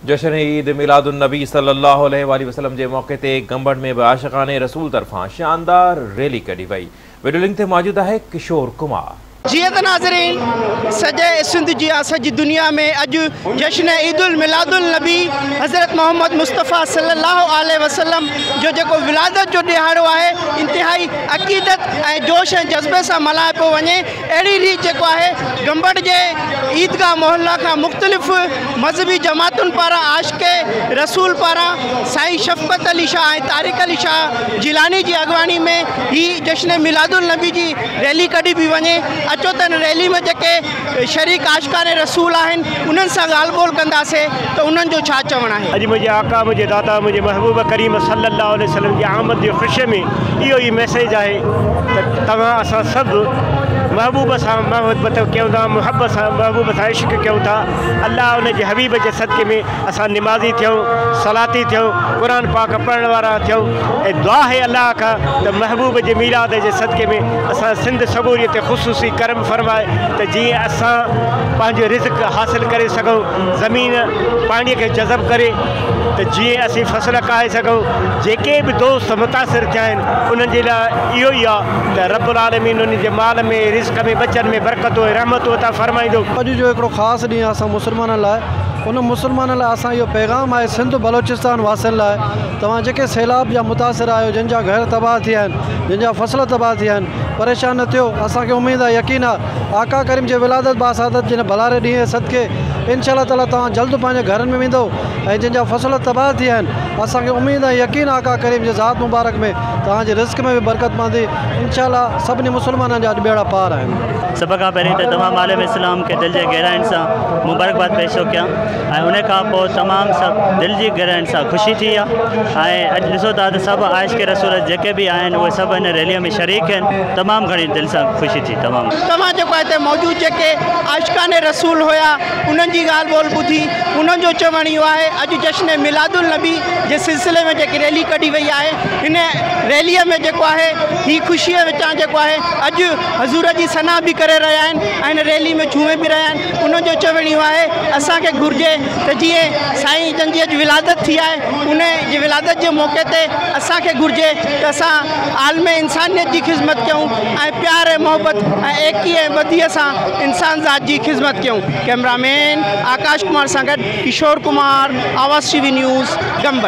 जश्न ईद मिलादुन नबी सल्लल्लाहु अलैहि वसल्लम जे मौके ते गंबड़ में बि आशिकान रसूल तरफ़ां शानदार रैली कढी वई। वीडियो लिंक ते मौजूद आहे किशोर कुमार। जीअं त नाज़रीन, सॼे सिंध जी सॼी दुनिया में अॼु जश्न ईद उल मिलादुल नबी हज़रत मोहम्मद मुस्तफ़ा सल्लल्लाहु अलैहि वसल्लम जो जेको विलादत जो ॾिहाड़ो आहे, इंतिहाई अक़ीदत ऐं जोश ऐं जज़्बे सां मल्हायो पियो वञे। अहिड़ी रीति जेको आहे गंबड़ जे ईदगाह मोहल्ला खां मुख़्तलिफ़ मज़हबी जमातुनि पारां आशिक़े रसूल पारां साईं शफ़क़त अली शाह ऐं तारिक अली शाह जिलानी जी अॻुवाणी में ही जश्न मिलादुल नबी जी रैली कढी पई वञे। अचो त हिन रैली में जेके शरीक आशिकान रसूल आहिनि उन्हनि सां ॻाल्हि ॿोल कंदासीं त उन्हनि जो छा चवणु आहे। अॼु मुंहिंजे आका, मुंहिंजे दादा, मुंहिंजे महबूब करीम सल्लल्लाहु अलैहि वसल्लम जी आमद जी ख़ुशी में इहो ई मैसेज आहे त तव्हां असां सभु महबूब सां मोहबत कयूं था, मोहबत सां महबूब सां इश्क कयूं था। अलाह उन जे हबीब जे सदक़े में असां निमाज़ी थियूं, सलाती थियूं, क़ुर पाक पढ़ण वारा थियूं ऐं दुआ आहे अलाह खां त महबूब जे मीलाद जे सदक़े में असां सिंध सगोरीअ ते ख़ुसूसी करम फरमाए त जीअं असां पंहिंजो रिज़्क हासिल करे सघूं, ज़मीन पाणीअ खे जज़ब करे त जीअं असीं फसल काहे सघूं। जेके बि दोस्त मुतासिर थिया आहिनि उन्हनि जे लाइ इहो ई आहे त रब्बुल आलमीन उन्हनि जे माल में, रिज़्क में, बच्चनि में बरकतूं ऐं रहमतूं अता फरमाईंदो। अॼु जो हिकिड़ो ख़ासि ॾींहुं आहे असां मुस्लमाननि लाइ, उन मुस्लमाननि लाइ असां इहो पैगाम आहे सिंध बलोचिस्तान वासियुनि लाइ, तव्हां जेके सैलाब जा मुतासिर आहियो, जिन जा घर तबाह थिया आहिनि, जिन जा फसल तबाह थिया आहिनि, परेशान न थियो। असांखे उमेदु आहे, यकीन आहे आका करीम जे विलादत बासादत जिन भलारे ॾींहं सदके इंशा ताला तव्हां जल्द पंहिंजे घरनि में वेंदव ऐं जिन जा फसल तबाह थिया आहिनि, असांखे उमेदु आहे, यकीन आका करीम जे ज़ात मुबारक में तव्हांजे रिस्क में बि बरकत पवंदी इंशा। सभिनी मुस्लमाननि जा अॼु ॿेड़ा पार आहिनि। सभ खां पहिरीं त तमामु आलम इस्लाम खे दिलि जे गहराइनि सां मुबारकबाद पेश थो कयां ऐं उन खां पोइ तमामु सभु दिलि जी गहराइनि सां ख़ुशी थी आहे ऐं अॼु ॾिसो था त सभु आशिक़ रसूल जेके बि आहिनि उहे सभु हिन रैलीअ में शरीक आहिनि। तमामु घणी दिलि सां ख़ुशी थी। तमामु तव्हां जेको हिते मौजूदु जेके आशिकान रसूल हुया उन्हनि जी ॻाल्हि ॿोल ॿुधी, उन्हनि जो चवणु इहो आहे अॼु जश्न मिलादुल नबी जे सिलसिले में जेकी रैली कढी वई आहे, हिन रैलीअ में जेको आहे ही ख़ुशीअ विचां जेको आहे अॼु हज़ूर जी सना बि करे रहिया आहिनि ऐं हिन रैली में झूमे बि रहिया आहिनि। उन्हनि जो चवणु इहो आहे असांखे घुरिजे त जीअं साईं जन जी अॼु विलादत थी आहे उन जी विलादत जे मौक़े ते असांखे घुरिजे त असां आलम इंसानियत जी ख़िज़मत कयूं ऐं प्यार ऐं मोहबत ऐं एकी ऐं बदीअ सां इंसान ज़ात जी ख़िज़मत कयूं। कैमरामैन आकाश कुमार सां गॾु किशोर कुमार, आवाज़ टीवी न्यूज़, गंबड़।